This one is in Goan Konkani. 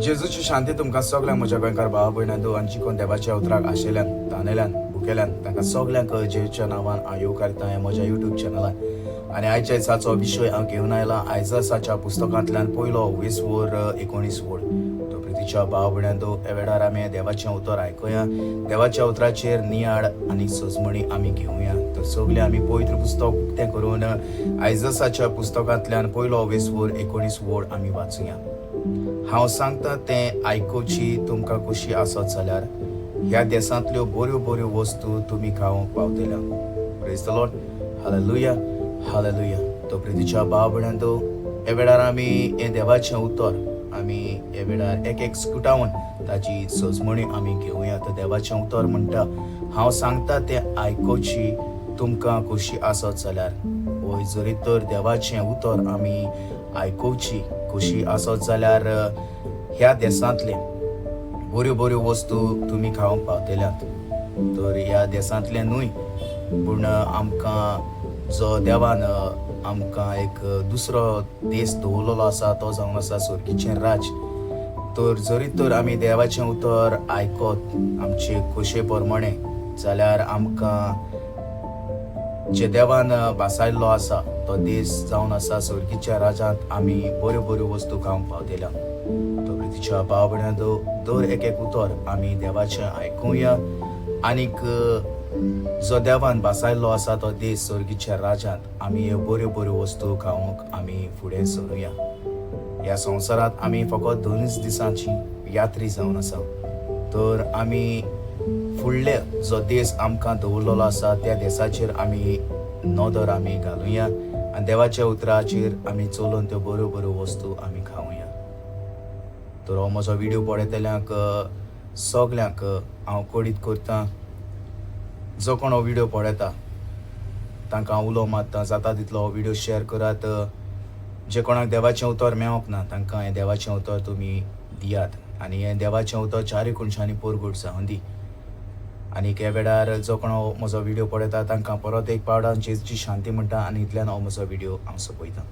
जेजूची शांती तुमकां सगल्यांक म्हज्या गोंयकार भावा भयणांनो आनी कोण देवाच्या उतराक आशेल्यान, तानेल्यान, भुकेल्यान तांकां सगल्यांक जेजूच्या नांवान हांव येवकारता ह्या म्हज्या युट्यूब चॅनलान. आनी आयच्या दिसाचो विशय हांव घेवन आयला आयजसाच्या पुस्तकांतल्यान पयलो 20 वर 19 वड. तो प्रितीच्या भाव भयणांनो, ह्या वेळार आमी देवाचें उतर आयकुया, देवाच्या उतराचेर नियाळ आनी सजमणी आमी घेवया. तर सगळे आमी पवित्र पुस्तक उक्तें करून आयजसाच्या पुस्तकांतल्यान पयलो 20 वर 19 वड आमी वाचुया. हांव सांगता तें आयकुची तुमकां खोशी आसत जाल्यार ह्या देसांतल्यो बऱ्यो बऱ्यो वस्तू तुमी खावंक पावतल्या. Praise the Lord, hallelujah, hallelujah. तो प्रितीच्या भाव भयणांनो, ह्या वेळार आमी हें देवाचें उतर आमी ह्या वेळार एक एक स्कुटावन ताची सजमणी आमी घेवया. तर देवाचें उतर म्हणटा, हांव सांगता तें आयकुची तुमकां खोशी आसत जाल्यार. वय, जरी तर देवाचें उतर आमी आयकुची खोशी आसत जाल्यार ह्या देसांतले बऱ्यो बऱ्यो वस्तू तुमी खावंक पावतल्यात. तर ह्या देसांतलें न्हय, पूण आमकां जो देवान आमकां एक दुसरो देश दवरलेलो आसा तो जावन आसा सर्गीचें राज. तर जरी तर आमी देवाचें उतर आयकत आमचे खोशे प्रमाणे जाल्यार आमकां जे देवान भासायल्लो आसा तो देश जावन आसा सर्गीच्या राजांत आमी बऱ्यो बऱ्यो वस्तू खावंक पावतल्या. तो प्रितीच्या भाव भयणांनो, दर एक एक उतर आमी देवाचें आयकुया आनीक जो देवान भासायल्लो आसा तो देश सर्गीच्या राजांत आमी ह्यो बऱ्यो बऱ्यो वस्तू खावंक आमी फुडें सरुया. ह्या संवसारांत आमी फकत 2 दिसांची यात्री जावन आसा. तर आमी फुडले जो देश आमकां दवरलेलो आसा त्या देसाचेर आमी नदर आमी घालुया आनी देवाच्या उतराचेर आमी चलोवन त्यो बऱ्यो बऱ्यो वस्तू आमी खावया. तर हो म्हजो व्हिडियो पळयतल्यांक सगल्यांक हांव कळीत करता, जो कोण हो व्हिडियो पळयता तांकां हांव उलो मारता, जाता तितलो हो व्हिडियो शेअर करात. जे कोणाक देवाचें उतर मेळोंक ना तांकां हें देवाचें उतर तुमी दियात आनी हें देवाचें उतर चारूय कोनशांनी परगट जावं दी. आनी ह्या वेळार जो कोण म्हजो व्हिडियो पळयता तांकां परत एक पावट जेजूची शांती म्हणटा आनी इतल्यान हो म्हजो व्हिडियो हांव सोंपयतां.